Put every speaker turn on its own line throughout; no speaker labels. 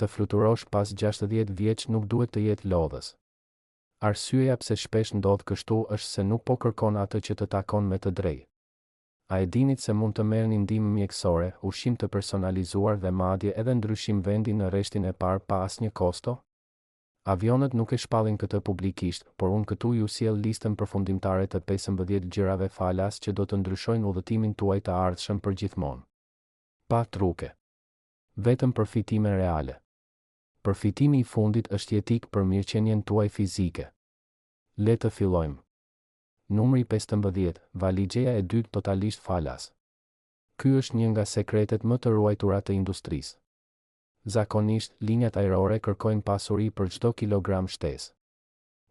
Të fluturosh pas 60 vjeç nuk duhet të jetë lodhës. Arsyeja pse shpesh ndodh kështu është se nuk po kërkon atë që të takon me të drejtë. A e dinit se mund të merrni ndihmë mjekësore, ushqim të personalizuar dhe madje edhe ndryshim vendi në rreshtin e parë pa asnjë kosto? Avionët nuk e shpallin këtë publikisht, por unë këtu ju sjell listën përfundimtare të 15 gjërave falas që do të ndryshojnë udhëtimin tuaj të ardhshëm përgjithmonë. Pa truke. Vetëm përfitime reale. Përfitimi i fundit është jetik për mirëqenien tuaj fizike. Le të fillojmë. Numri 15, valixheja e dytë totalisht falas. Ky është një nga sekretet më të ruajtura të industrisë. Zakonisht, linjat ajrore kërkojnë pasuri për çdo kilogram shtesë.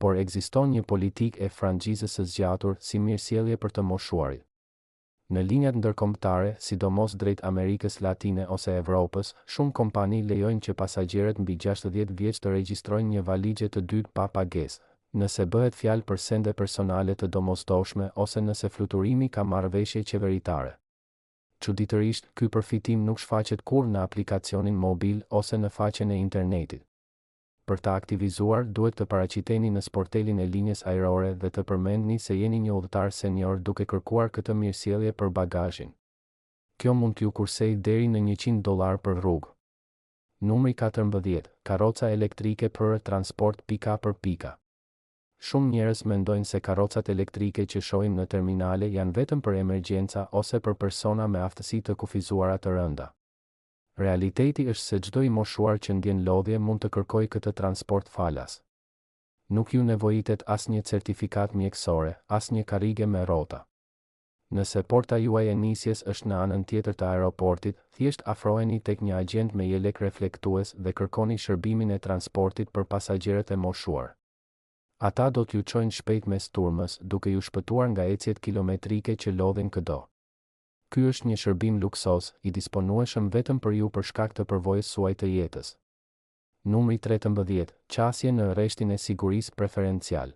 Por ekziston një politikë e franshizës së zgjatur si mirësjellje për të moshuarit. Në linjat ndërkombëtare, sidomos drejt Amerikës Latine ose Evropës, shumë kompani lejojnë që pasagjerët mbi 60 vjeç të regjistrojnë një valixhe të dytë pa pagesë, nëse bëhet fjalë për sende personale të domosdoshme ose nëse fluturimi ka marrëveshje qeveritare. Çuditërisht, ky përfitim nuk shfaqet kurrë në aplikacionin mobil ose në faqen e internetit. Për ta aktivizuar, duhet të paraqiteni në sportelin e linjës ajrore dhe të përmendni se jeni një udhëtar senior duke kërkuar këtë mirësjellje për bagazhin. Kjo mund t'ju kursejë deri në 100 dollarë për rrugë. Numri 14, karroca elektrike për transport pika për pika. Shumë njerëz mendojnë se karrocat elektrike që shohim në terminale janë vetëm për emergjenca ose për persona me aftësi të kufizuara të rënda. Realiteti është se çdo i moshuar që ndjen lodhje mund të kërkojë këtë transport falas. Nuk ju nevojitet asnjë certifikatë mjekësore, asnjë karrige me rrota. Nëse porta juaj e nisjes është në anën tjetër të aeroportit, thjesht afroheni tek një agjent me jelek reflektues dhe kërkoni shërbimin e transportit për pasagjerët e moshuar. Ata do t'ju çojnë shpejt mes turmës, duke ju shpëtuar nga ecjet kilometrike që lodhin këdo. Ky është një shërbim luksoz, i disponueshëm vetëm për ju për shkak të përvojës suaj të jetës. Numri 13, qasje në rreshtin e sigurisë preferencial.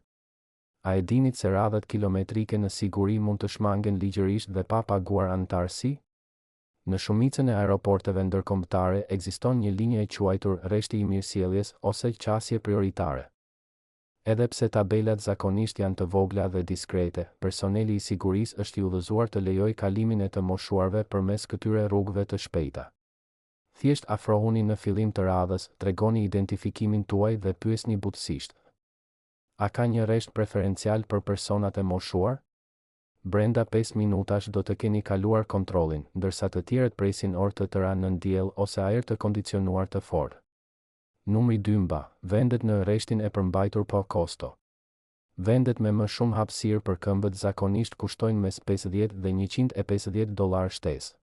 A e dinit se radhët kilometrike në siguri mund të shmangen ligjërisht dhe pa paguar anëtarësi? Në shumicën e aeroporteve ndërkombëtare ekziston një linjë e quajtur rreshti i mirësjelljes ose qasje prioritare. Edhe pse tabelat zakonisht janë të vogla dhe diskrete, personeli i sigurisë është i udhëzuar të lejojë kalimin e të moshuarve përmes këtyre rrugëve të shpejta. Thjesht afrohuni në fillim të radhës, tregoni identifikimin tuaj dhe pyesni butësisht. A ka një rresht preferencial për personat e moshuar? Brenda 5 minutash do të keni kaluar kontrollin, ndërsa të tjerët presin orë të tëra nën diell ose ajër të kondicionuar të fortë. Numri 12, vendet në rreshtin e përmbajtur pa kosto. Vendet me më shumë hapësirë për këmbët zakonisht kushtojnë mes 50 dhe 150 dollarë shtesë.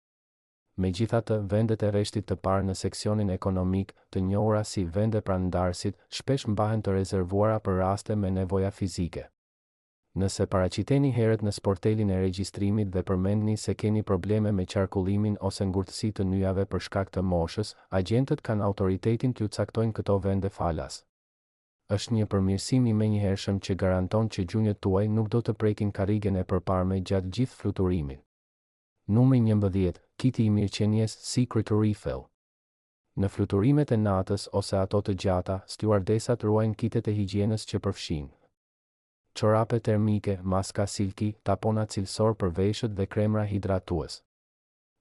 Megjithatë, vendet e rreshtit të parë në seksionin ekonomik, të njohura si vende pranë ndarësit, shpesh mbahen të rezervuara për raste me nevoja fizike. Nëse paraqiteni herët në sportelin e regjistrimit dhe përmendni se keni probleme me qarkullimin ose ngurtësi të nyjave për shkak të moshës, agjentët kanë autoritetin t'ju caktojnë këto vende falas. Është një përmirësim i menjëhershëm që garanton që gjunjët tuaj nuk do të prekin karrigen e përparme gjatë gjithë fluturimit. Numri 11, kiti i mirëqenies Secret Refill. Në fluturimet e natës ose ato të gjata, stjuardesat ruajnë kitet e higjienës që përfshijnë çorape termike, maska silki, tapona cilësor për veshët dhe kremra hidratues.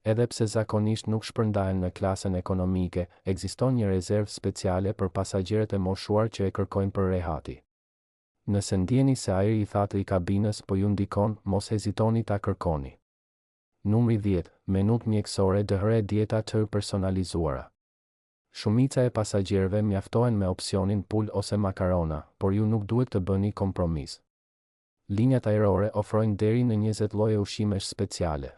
Edhe pse zakonisht nuk shpërndahen në klasën ekonomike, ekziston një rezervë speciale për pasagjerët e moshuar që e kërkojnë për rehati. Nëse ndjeni se ajri i thatë i kabinës po ju ndikon, mos hezitoni ta kërkoni. Numri 10, menutë mjekësore dhe dieta të personalizuara. Shumica e pasagjerëve mjaftohen me opsionin pulë ose makarona, por ju nuk duhet të bëni kompromis. Linjat ajrore ofrojnë deri në 20 lloje ushqimesh speciale.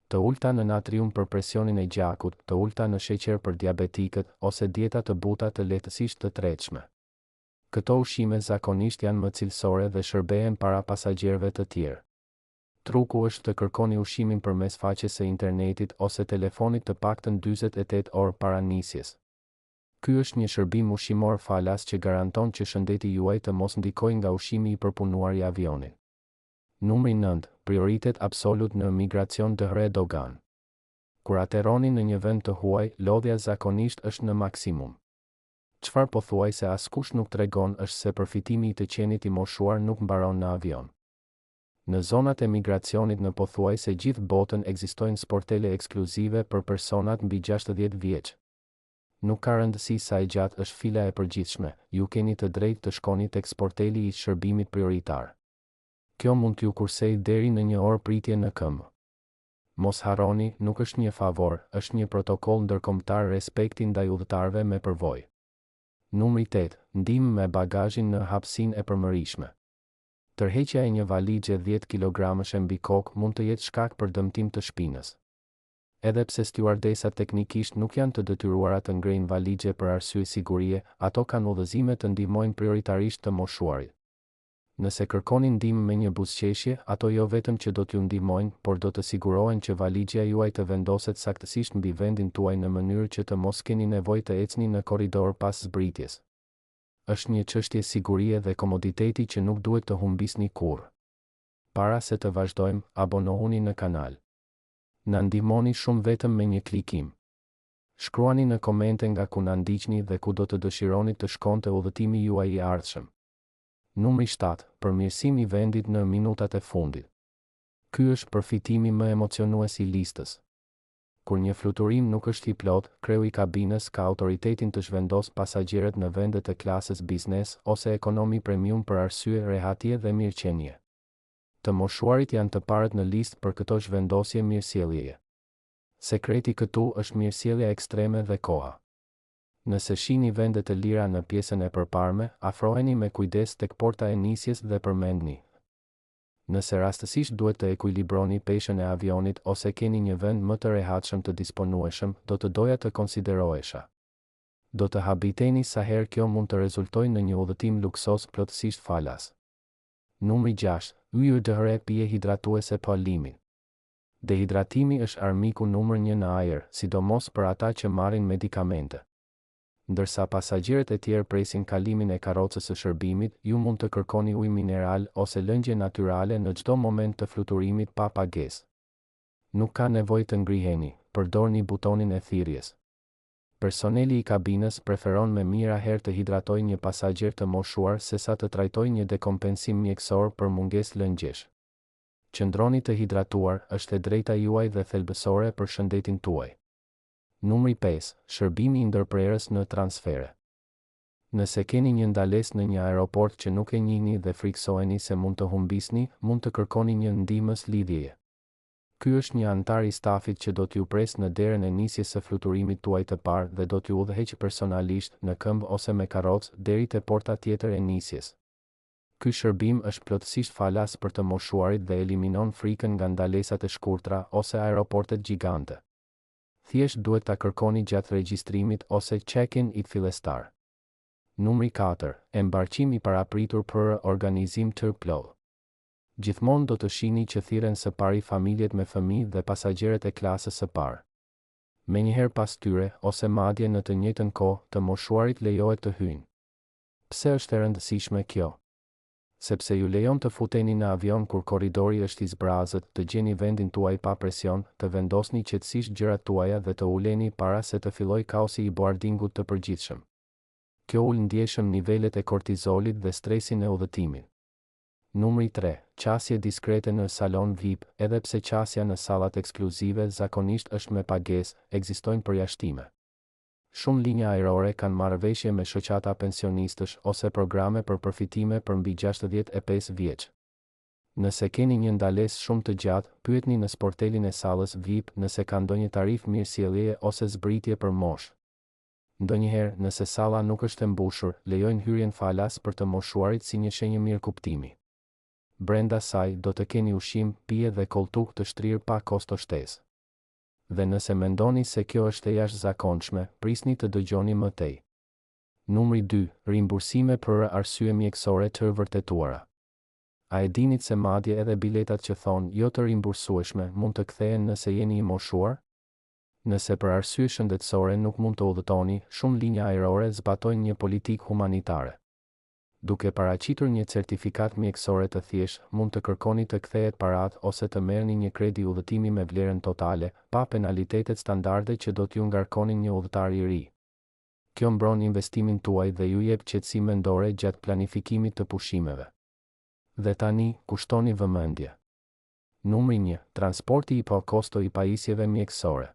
Të ulta në natrium për presionin e gjakut, të ulta në sheqer për diabetikët, ose dieta të buta të lehtësisht të tretshme. Këto ushqime zakonisht janë më cilësore dhe shërbehen para pasagjerëve të tjerë. Truku është të kërkoni ushqimin përmes faqes së internetit ose telefonit të paktën 48 orë para nisjes. Ky është një shërbim ushqimor falas që garanton që shëndeti juaj të mos ndikojë nga ushqimi i përpunuar i avionit. Numri 9, prioritet absolut në migracion dhe doganë. Kur aterroni në një vend të huaj, lodhja zakonisht është në maksimum. Çfarë pothuajse askush nuk tregon është se përfitimi i të qenit i moshuar nuk mbaron në avion. Në zonat e migracionit në pothuajse gjithë botën ekzistojnë sportele ekskluzive për personat mbi 60 vjeç. Nuk ka rëndësi sa e gjatë është fila e përgjithshme, ju keni të drejtë të shkoni tek sporteli i shërbimit prioritar. Kjo mund t'ju kursejë deri në një orë pritje në këmbë. Mos harroni, nuk është një favor, është një protokoll ndërkombëtar respekti ndaj udhëtarëve me përvojë. Numri 8, ndihmë me bagazhin në hapësinë e përmërishme. Tërheqja e një valixhe 10 kilogramëshe mbi kokë mund të jetë shkak për dëmtim të shpinës. Edhe pse stjuardesat teknikisht nuk janë të detyruara të ngrejnë valixhe për arsye sigurie, ato kanë udhëzime të ndihmojnë prioritarisht të moshuarit. Nëse kërkoni ndihmë me një buzëqeshje, ato jo vetëm që do t'ju ndihmojnë, por do të sigurohen që valixhja juaj të vendoset saktësisht mbi vendin tuaj në mënyrë që të mos keni nevojë të ecni në korridor pas zbritjes. Është një çështje sigurie dhe komoditeti që nuk duhet të humbisni kurrë. Para se të vazhdojmë, abonohuni në kanal. Na ndihmoni shumë vetëm me një klikim. Shkruani në komente nga ku na ndiqni dhe ku do të dëshironit të shkonte udhëtimi juaj i ardhshëm. Numri 7, përmirësim i vendit në minutat e fundit. Ky është përfitimi më emocionues i listës. Kur një fluturim nuk është i plotë, kreu i kabinës ka autoritetin të zhvendosë pasagjerët në vende të klasës biznes ose ekonomi premium për arsye rehatie dhe mirëqenie. Të moshuarit janë të parët në listë për këto zhvendosje mirësjelljeje. Sekreti këtu është mirësjellja ekstreme dhe koha. Nëse shihni vende të lira në pjesën e përparme, afroheni me kujdes tek porta e nisjes dhe përmendni. Nëse rastësisht duhet të ekuilibroni peshën e avionit ose keni një vend më të rehatshëm të disponueshëm, do të doja të konsiderohesha. Do të habiteni sa herë kjo mund të rezultojë në një udhëtim luksoz plotësisht falas. Numri 6, ujë dhe pije hidratuese pa limit. Dehidratimi është armiku numër një në ajër, sidomos për ata që marrin medikamente. Ndërsa pasagjerët e tjerë presin kalimin e karrocës së shërbimit, ju mund të kërkoni ujë mineral ose lëngje natyrale në çdo moment të fluturimit pa pagesë. Nuk ka nevojë të ngriheni, përdorni butonin e thirrjes. Personeli i kabinës preferon me mijëra herë të hidratojë një pasagjer të moshuar sesa të trajtojë një dekompensim mjekësor për mungesë lëngjesh. Qëndroni të hidratuar, është e drejta juaj dhe thelbësore për shëndetin tuaj. Numri 5, shërbimi i ndërprerës në transfere. Nëse keni një ndalesë në një aeroport që nuk e njihni dhe frikësoheni se mund të humbisni, mund të kërkoni një ndihmës lidhjeje. Ky është një anëtar i stafit që do t'ju presë në derën e nisjes së fluturimit tuaj të parë dhe do t'ju udhëheqë personalisht, në këmbë ose me karrocë, deri te porta tjetër e nisjes. Ky shërbim është plotësisht falas për të moshuarit dhe eliminon frikën nga ndalesat e shkurtra ose aeroportet gjigante. Thjesht duhet ta kërkoni gjatë regjistrimit ose check-in it fillestar. Numri 4, embarkim i parapritur për organizim të plotë. Gjithmonë do të shihni që thirren së pari familjet me fëmijë dhe pasagjerët e klasës së parë. Menjëherë pas tyre, ose madje në të njëjtën kohë, të moshuarit lejohet të hyjnë. Pse është e rëndësishme kjo? Sepse ju lejon të futeni në avion kur korridori është i zbrazët, të gjeni vendin tuaj pa presion, të vendosni qetësisht gjërat tuaja dhe të uleni para se të fillojë kaosi i boardingut të përgjithshëm. Kjo ul ndjeshëm nivelet e kortizolit dhe stresin e udhëtimit. Numri 3, qasje diskrete në salon VIP, edhe pse qasja në sallat ekskluzive zakonisht është me pagesë, ekzistojnë përjashtime. Shumë linja ajrore kanë marrëveshje me shoqata pensionistësh ose programe për përfitime për mbi 65 vjeç. Nëse keni një ndalesë shumë të gjatë, pyetni në sportelin e sallës VIP nëse ka ndonjë tarifë mirësjelljeje ose zbritje për moshë. Ndonjëherë, nëse salla nuk është e mbushur, lejojnë hyrjen falas për të moshuarit si një shenjë mirëkuptimi. Brenda saj, do të keni ushqim, pije dhe kolltuk të shtrirë pa kosto shtesë. Dhe nëse mendoni se kjo është e jashtëzakonshme, prisni të dëgjoni më tej. Numri 2, rimbursime për arsye mjekësore të vërtetuara. A e dinit se madje edhe biletat që thonë jo të rimbursueshme mund të kthehen nëse jeni i moshuar? Nëse për arsye shëndetësore nuk mund të udhëtoni, shumë linja ajrore zbatojnë një politikë humanitare. Duke paraqitur një certifikatë mjekësore të thjeshtë, mund të kërkoni të kthehet paratë ose të merrni një kredi udhëtimi me vlerën totale, pa penalitetet standarde që do t'ju ngarkonin një udhëtar i ri. Kjo mbron investimin tuaj dhe ju jep qetësi mendore gjatë planifikimit të pushimeve. Dhe tani, kushtoni vëmendje. Numri një, Transporti i pa kosto i pajisjeve mjekësore.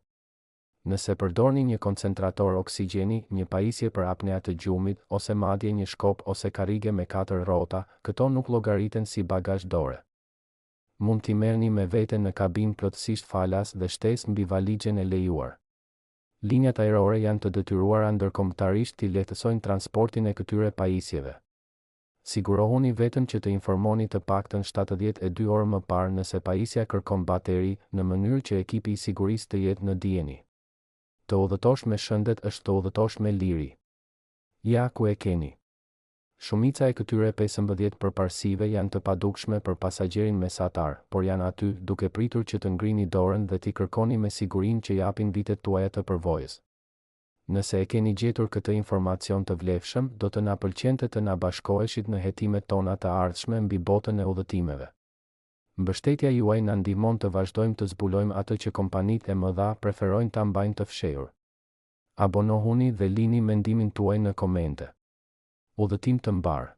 Nëse përdorni një koncentrator oksigjeni, një pajisje për apnea të gjumit, ose madje një shkop ose karrige me katër rrota, këto nuk llogariten si bagazh dore. Mund t'i merrni me vete në kabinë plotësisht falas dhe shtesë mbi valixhen e lejuar. Linjat ajrore janë të detyruara ndërkombëtarisht t'i lehtësojnë transportin e këtyre pajisjeve. Sigurohuni vetëm që të informoni të paktën 72 orë më parë nëse pajisja kërkon bateri, në mënyrë që ekipi i sigurisë të jetë në dijeni. Të udhëtosh me shëndet është të udhëtosh me liri. Ja ku e keni. Shumica e këtyre 15 përparësive janë të padukshme për pasagjerin mesatar, por janë aty, duke pritur që të ngrini dorën dhe t'i kërkoni me sigurinë që japin vitet tuaja të përvojës. Nëse e keni gjetur këtë informacion të vlefshëm, do të na pëlqente të na bashkoheshit në hetimet tona të ardhshme mbi botën e udhëtimeve. Mbështetja juaj na ndihmon të vazhdojmë të zbulojmë atë që kompanitë e mëdha preferojnë ta mbajnë të fshehur. Abonohuni dhe lini mendimin tuaj në komente. Udhëtim të mbarë!